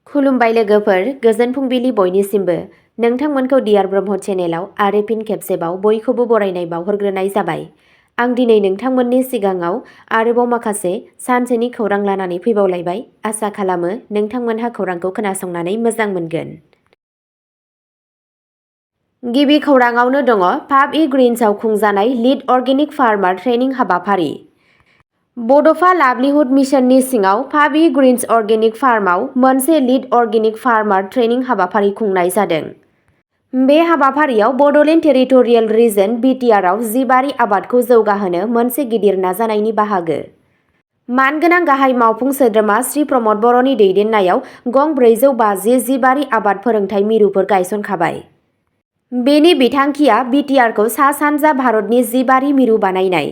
खुलुमबाय लोगोफोर, गोजोन फुंबिलि बयनिसिमबो। नोंथांमोनखौ डियार ब्रह्म चेनेलाव आरो फिन खेबसेबाव बयखौबो बरायनाय बावहरग्रोनाय जाबाय। आं दिनै नोंथांमोननि सिगाङाव आरोबाव माखासे सानसेनि खौरां लानानै फैबावलायबाय। आसा खालामो नोंथांमोनहा खौरांखौ खोनासंनानै मोजां मोनगोन। गिबि खौराङावनो दङ पाब ग्रिन्सआव खुंजानाय लिड अर्गेनिक फार्मार ट्रेनिं हाबाफारि। बड'फा लाइभलिहुड मिशननि सिङाव पाब ग्रिन्स अर्गेनिक फार्मआव मोनसे लिड अर्गेनिक फार्मार ट्रेनिं हाबाफारि खुंनाय जादों। बे हाबाफारियाव बड'लेण्ड टेरिटरियेल रिजन बिटिआरआव जिबारि आबादखौ जौगाहोनो मोनसे गिदिर नाजानायनि बाहागो। मानगोनां गाहाय मावफुं सोद्रोमा श्री प्रमद बर'नि दैदेननायाव गं 450 जिबारि आबाद फोरोंथाय मिरुफोर गायसनखाबाय। बेनि बिथांखिया बिटिआरखौ सा-सानजा भारतनि जिबारि मिरु बानायनाय।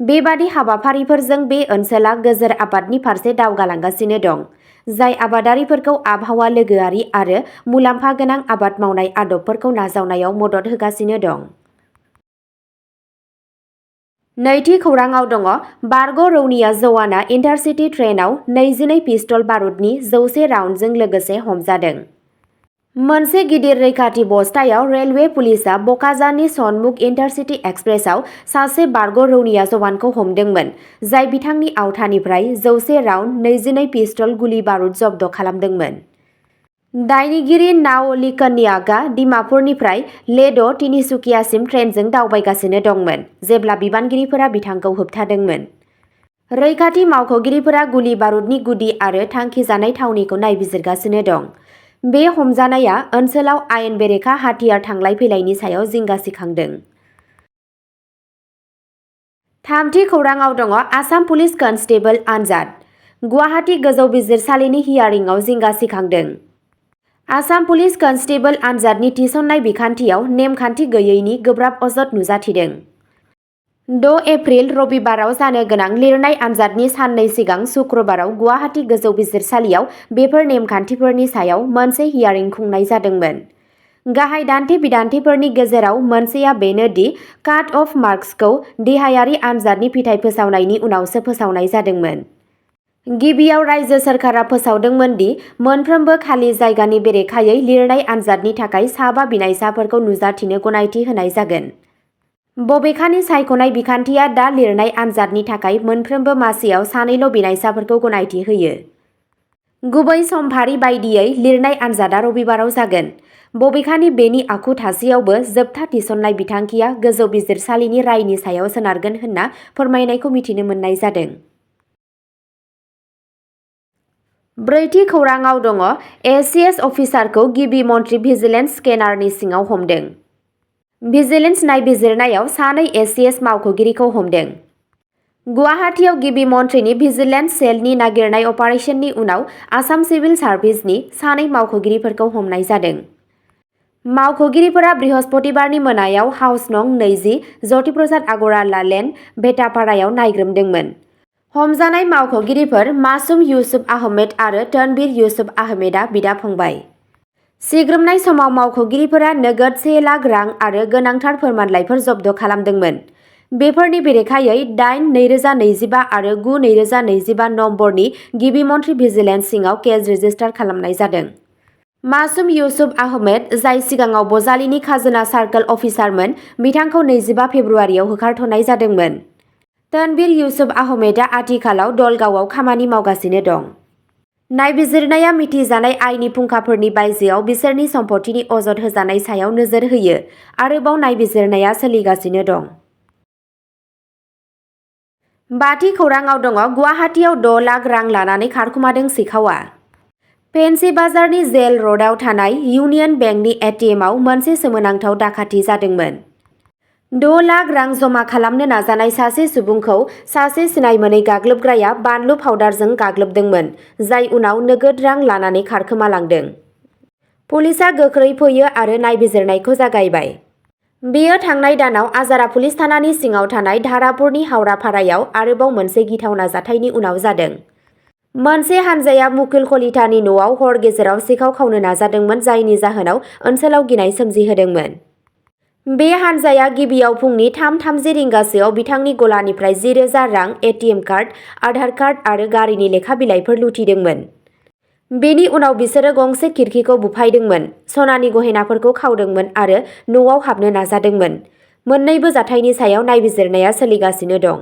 बेबादि हाबाफारिफोरजों बे ओनसोला गोजोर आबादनि फारसे दावगालांगासिनो दं, जाय आबादारिफोरखौ आबहावा लोगोआरि आरो मुलाम्फा गोनां आबाद मावनाय आदबफोरखौ नाजावनायाव मदद होगासिनो दं। नैथि खौराङाव दङ बारग' रौनिया जवाना इन्टारसिटि ट्रेनआव 22 पिस्तल बारुदनि 100 राउन्डजों लोगोसे हमजादों। मोनसे गिदिर रैखाथि बस्तायाव रेलवे पुलिसआ बकाजाननि सनमुख इन्टारसिटि एक्सप्रेसआव सासे बारग' रौनिया जवानखौ हमदोंमोन, जाय बिथांनि आवथानिफ्राय 100 राउन्ड 22 पिस्तल गुलि बारुद जब्द खालामदोंमोन। दायनिगिरि नावअली कन्याकआ डिमापुरनिफ्राय लेड' तिनिसुकियासिम ट्रेनजों दावबायगासिनो दंमोन जेब्ला बिबानगिरिफोरा बिथांखौ होबथादोंमोन। रैखाथि मावख'गिरिफोरा गुलि बारुदनि गुदि आरो थांखिजानाय थावनिखौ नायबिजिरगासिनो दं। बे हमजानाया ओनसोलाव आयेन बेरेखा हाथियार थांलाय फैलायनि सायाव जिंगा सिखांदों। थामथि खौराङाव दङ आसाम पुलिस कनस्टेबल आनजाद। गुवाहाटी गोजौ बिजिरसालिनि हियारिंआव जिंगा सिखांदों। आसाम पुलिस कनस्टेबल आनजादनि थिसननाय बिखान्थियाव नेमखान्थि गैयैनि गोब्राब अजद नुजाथिदों। 6 एप्रिल रबिबाराव जानो गोनां लिरनाय आनजादनि साननै सिगां सुक्रुबाराव गुवाहाटी गोजौ बिजिरसालियाव बेफोर नेमखान्थिफोरनि सायाव मोनसे हियारिं खुंनाय जादोंमोन। गाहाय दान्थे-बिदान्थेफोरनि गेजेराव मोनसेया बेनो दि काट अफ मार्क्सखौ देहायारि आनजादनि फिथाइ फोसावनायनि उनावसो फोसावनाय जादोंमोन। गिबियाव रायजो सोरखारा फोसावदोंमोन दि मोनफ्रोमबो खालि जायगानि बेरेखायै लिरनाय आनजादनि थाखाय 5 बिनायसाफोरखौ नुजाथिनो गनायथि होनाय जागोन। बबेखानि सायख'नाय बिखान्थिया दा लिरनाय आनजादनि थाखाय मोनफ्रोमबो मासियाव 2ल' बिनायसाफोरखौ गनायथि होयो। गुबै समफारि बायदियै लिरनाय आनजादा रबिबाराव जागोन। बबेखानि बेनि आखु थासेयावबो जोबथा थिसननाय बिथांखिया गोजौ बिजिरसालिनि रायनि सायाव सोनारगोन होनना फोरमायनायखौ मिथिनो मोननाय जादों। ब्रैथि खौराङाव दङ एसिएस अफिसारखौ गिबि मन्थ्रि भिजिलेन्स स्केनारनि सिङाव हमदों। भिजिलेन्स नायबिजिरनायाव 2 एसिएस मावख'गिरिखौ हमदों। गुवाहाटीआव गिबि मन्थ्रिनि भिजिलेन्स सेलनि नागिरनाय अपारेसननि उनाव आसाम सिभिल सार्भिसनि 2 मावख'गिरिफोरखौ हमनाय जादों। मावख'गिरिफोरा बृहस्पतिबारनि मोनायाव हाउस नं 20 ज्योतिप्रसाद आगरवाला लेन, भेटापारायाव नायग्रोमदोंमोन। हमजानाय मावख'गिरिफोर मासुम इउसुफ आहमेद आरो तनवीर इउसुफ आहमेदआ बिदा-फंबाय। सिग्रोमनाय समाव मावख'गिरिफोरा नोगोद 1 लाख रां आरो गोनांथार फोरमानलाइफोर जब्द खालामदोंमोन। बेफोरनि बेरेखायै 8/2025 आरो 9/2025 नम्बरनि गिबि मन्थ्रि भिजिलेन्स सिङाव केस रेजिस्टार खालामनाय जादों। मासुम इउसुफ आहमेद, जाय सिगाङाव बजालिनि खाजोना सार्कल अफिसारमोन, बिथांखौ 25 फेब्रुआरियाव होखारथ'नाय जादोंमोन। तनवीर इउसुफ आहमेदआ आथिखालाव दलगावआव खामानि मावगासिनो दं। नायबिजिरनाया मिथिजानाय आयेननि फुंखाफोरनि बायजोआव बिसोरनि सम्पथिनि अजद होजानाय सायाव नोजोर होयो। आरोबाव नायबिजिरनाया सोलिगासिनो दं। बाथि खौराङाव दङ गुवाहाटीआव 6 लाख रां लानानै खारखुमादों सिखावआ। फेन्सि बाजारनि जेल र'डआव थानाय इउनियन बेंकनि एटिएमआव मोनसे सोमोनांथाव दाखाथि जादोंमोन। 6 लाख रां जमा खालामनो नाजानाय सासे सुबुंखौ सासे सिनायमोनै गाग्लोबग्राया बानलु पाउडारजों गाग्लोबदोंमोन, जाय उनाव नोगोद रां लानानै खारखोमालांदों। पुलिसआ गोख्रै फैयो आरो नायबिजिरनायखौ जागायबाय। बेयो थांनाय दानाव आजारा पुलिस थानानि सिङाव थानाय धारापुरनि हावरापारायाव आरोबाव मोनसे गिथावना जाथायनि उनाव जादों। मोनसे हानजाया मुकुल कलितानि न'आव हर गेजेराव सिखाव खावनो नाजादोंमोन, जायनि जाहोनाव ओनसोलाव गिनाय सोमजिहोदोंमोन। बे हानजाया गिबियाव फुंनि 3:30 रिंगासोआव बिथांनि गलानिफ्राय 10,000 रां, एटिएम कार्ड, आधार कार्ड आरो गारिनि लेखा बिलाइफोर लुथिदोंमोन। बेनि उनाव बिसोरो गंसे खिरखिखौ बुफायदोंमोन, सनानि गहेनाफोरखौ खावदोंमोन आरो न'आव हाबनो नाजादोंमोन। मोन्नैबो जाथायनि सायाव नायबिजिरनाया सोलिगासिनो दं।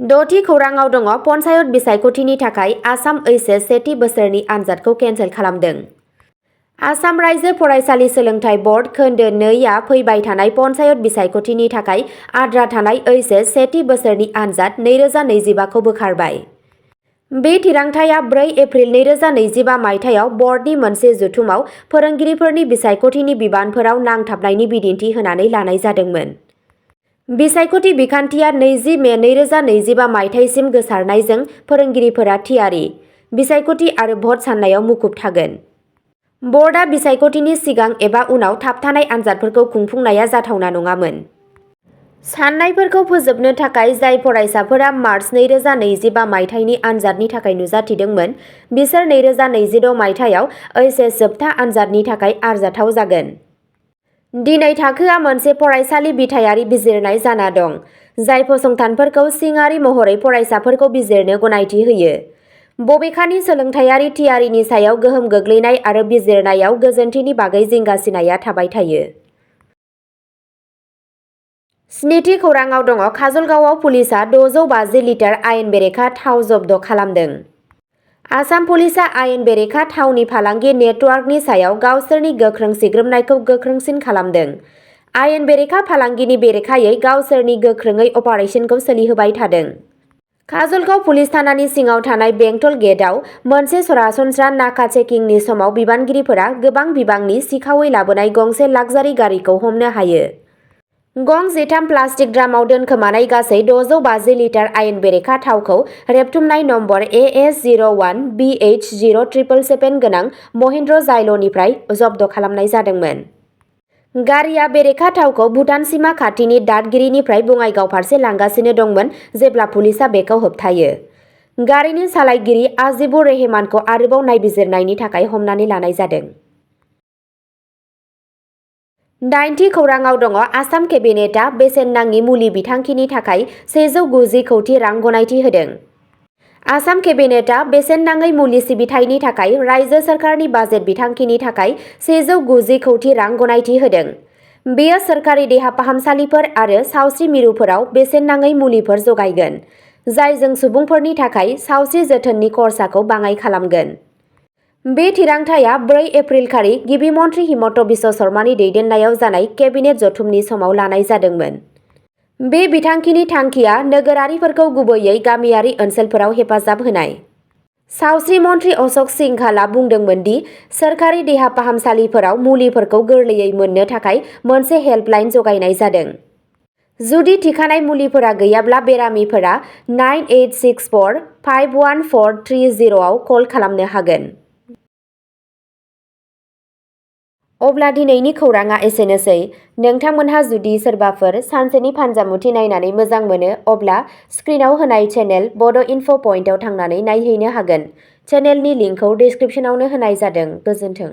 6थि खौरांआव दङ पन्चायत बिसायख'थिनि थाखाय आसाम ओइचएस सेथि बोसोरनि आनजादखौ केन्सेल खालामदों। आसाम रायजो फरायसालि सोलोंथाइ बर्ड खोन्दो 2आ फैबाय थानाय पन्चायत बिसायख'थिनि थाखाय आद्रा थानाय ओइचएस सेथि बोसोरनि आनजाद 2025 खौ बोखारबाय। बे थिरांथाया 4 एप्रिल 2025 मायथाइयाव बर्डनि मोनसे जथुमाव फोरोंगिरिफोरनि बिसायख'थिनि बिबानफोराव नांथाबनायनि बिदिन्थि होनानै लानाय जादोंमोन। बिसायख'थि बिखान्थिया 20 मे 2025 मायथाइसिम गोसारनायजों फोरोंगिरिफोरा थियारि, बिसायख'थि आरो भट साननायाव मुखुब थागोन। बर्डआ बिसायख'थिनि सिगां एबा उनाव थाबथानाय आनजादफोरखौ खुंफुंनाया जाथावना नङामोन। साननायफोरखौ फोजोबनो थाखाय जाय फरायसाफोरा मार्च 2025 मायथाइनि आनजादनि थाखाय नुजाथिदोंमोन, बिसोर 2026 मायथाइयाव ओइचएस जोबथा आनजादनि थाखाय आरजाथाव जागोन। दिनै थाखोआ मोनसे फरायसालि बिथायारि बिजिरनाय जाना दं, जाय फसंथानफोरखौ सिङारि महरै फरायसाफोरखौ बिजिरनो गनायथि होयो। बबेखानि सोलोंथायारि थियारिनि सायाव गोहोम गोग्लैनाय आरो बिजिरनायाव गोजोनथिनि बागै जिंगासिनाया थाबाय थायो। 7थि खौरांआव दङ काजलगावआव पुलिसआ 650 लिटार आयेन बेरेखा थाव जब्द खालामदों। आसाम पुलिसआ आयेन बेरेखा थावनि फालांगि नेटवार्कनि सायाव गावसोरनि गोख्रों सिग्रोमनायखौ गोख्रोंसिन खालामदों। आयेन बेरेखा फालांगिनि बेरेखायै गावसोरनि गोख्रोङै अपारेशनखौ सोलिहोबाय थादों। काजलगाव पुलिस थानानि सिङाव थानाय बेंटल गेटआव मोनसे सरासनस्रा नाका चेकिंनि समाव बिबानगिरिफोरा गोबां बिबांनि सिखावै लाबोनाय गंसे लाक्जारि गारिखौ हमनो हायो। गं 13 प्लास्टिक ड्रामाव दोनखोमानाय गासै 650 लिटार आयेन बेरेखा थावखौ रेबथुमनाय नम्बर AS01BH0777 गोनां महिन्द्र जाइल'निफ्राय जब्द खालामनाय जादोंमोन। गारिया बेरेखा थावखौ भुटान सीमा खाथिनि दादगिरिनिफ्राय बङाइगाव फारसे लांगासिनो दंमोन जेब्ला पुलिसआ बेखौ होबथायो। गारिनि सालायगिरि आजिबुर रेहमानखौ आरोबाव नायबिजिरनायनि थाखाय हमनानै लानाय जादों। 8थि खौरांआव दङ आसाम केबिनेटआ बेसेन नाङि मुलि बिथांखिनि थाखाय 190 कौटि रां गनायथि होदों। आसाम केबिनेटआ बेसेन नाङै मुलि सिबिथायनि थाखाय रायजो सोरखारनि बाजेट बिथांखिनि थाखाय 190 कौटि रां गनायथि होदों। बेयो सोरखारि देहा फाहामसालिफोर आरो सावस्रि मिरुफोराव बेसेन नाङै मुलिफोर जगायगोन, जायजों सुबुंफोरनि थाखाय सावस्रि जोथोननि खरसाखौ बाङाइ खालामगोन। बे थिरांथाया 4 एप्रिल खालि गिबि मन्थ्रि हिमन्त बिश्व शर्मानि दैदेननायाव जानाय केबिनेट जथुमनि समाव लानाय जादोंमोन। बे बिथांखिनि थांखिया नोगोरारिफोरखौ गुबैयै गामियारि ओनसोलफोराव हेफाजाब होनाय। सावस्रि मन्थ्रि अशक सिंघालआ बुंदोंमोन दि सोरखारि देहा फाहामसालिफोराव मुलिफोरखौ गोरलैयै मोननो थाखाय मोनसे हेल्पलाइन जगायनाय जादों। जुदि थिखानाय मुलिफोरा गैयाब्ला बेरामिफोरा 9864-51430 आव कल खालामनो हागोन। अब्ला दिनैनि खौरांआ एसेनोसै। नोंथांमोनहा जुदि सोरबाफोर सानसेनि फानजामुथि नायनानै मोजां मोनो अब्ला स्क्रिनाव होनाय चेनेल बड' इनफ' पइन्टआव थांनानै नायहैनो हागोन। चेनेलनि लिंकखौ डिस्क्रिप्शनावनो होनाय जादों। गोजोन्थों।